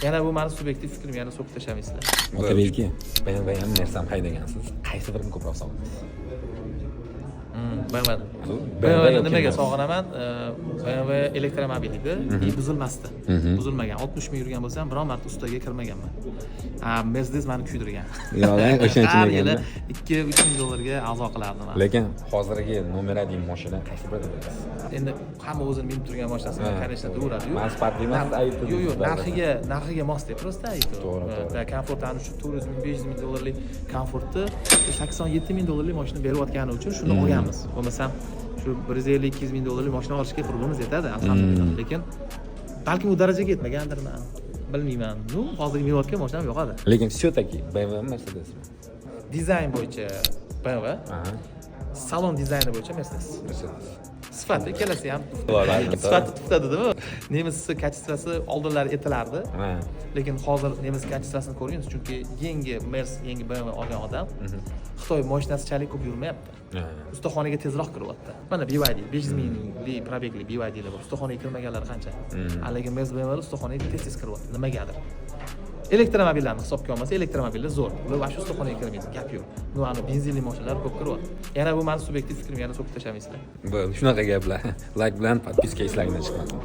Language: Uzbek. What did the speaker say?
Yana bu mani subyektiv fikrim, yana so'kib tashlamaysizlar. Otabek aka, BMW ham, Mercedes ham haydagansiz, qaysi birini ko'proq sog'inasiz? BMW. BMW BMW yoki nimaga Mercedes? sog'inaman? BMW elektromobil edi и buzilmasdi. Buzilmagan. 60 ming yurgan bo'lsam, biron marta ustaga kirmaganman. A Mercedes mani kuydirgan. Yo'q, o'shaning uchun Har yili ekanda. 2-3 ming dollarga a'zo qilardim man. Lekin hozirgi номер один mashina qaysi biri deb o'ylaysiz? Endi hamma o'zini minib turgan mashinasini, конечно, deyaveradi-yu. Man sifatli emas, aytdim. Yo'q, narxiga mos deb просто aytdi. To'g'ri, to'g'ri. Komfort ana shu 400 ming, 500 ming dollarlik komfortni 87 ming dollarlik mashina berayotgani uchun shuni olganmiz. Bo'lmasam shu 150, 200 ming dollarlik mashina olishga qurbimiz yetadi, alhamdulillah. Lekin balkim u darajaga yetmagandirman, bilmayman. Ну, hozirgi minayotgan mashinam yoqadi. Lekin все таки BMW, Mercedesmi? Dizayn bo'yicha BMW, salon dizayni bo'yicha Mercedes. Mercedes. Sifati ikkalasi ham To'g'ri. sifati tutadida. Nemis качество si oldinlari aytilardi. Lekin hozir nemis качество sini ko'rmaymiz, chunki yangi Mers, yangi BMW olgan odam Xitoy mashinasichalik ko'p yurmayapti. Ustaxonaga tezroq kiryapti. Mana BYD, 500 minglik пробег li BYDlar bor. Ustaxonaga kirmaganlar qancha? Lekin Mers, BMW ustaxonaga tez tez kiryapti nimagadir. Elektromobillarni hisobga olmasa, elektromobillar zo'r, ular вообще ustaxonaga kirmaydi, gap yo'q. Ну, ani benzinli mashinalar ko'p kiryapti. Yana bu mani subyektiv fikrim, yana so'kib tashlamaysizlar. Bo'ldi, shunaqa gaplar. Like bilan подписка eslardan chiqmasin.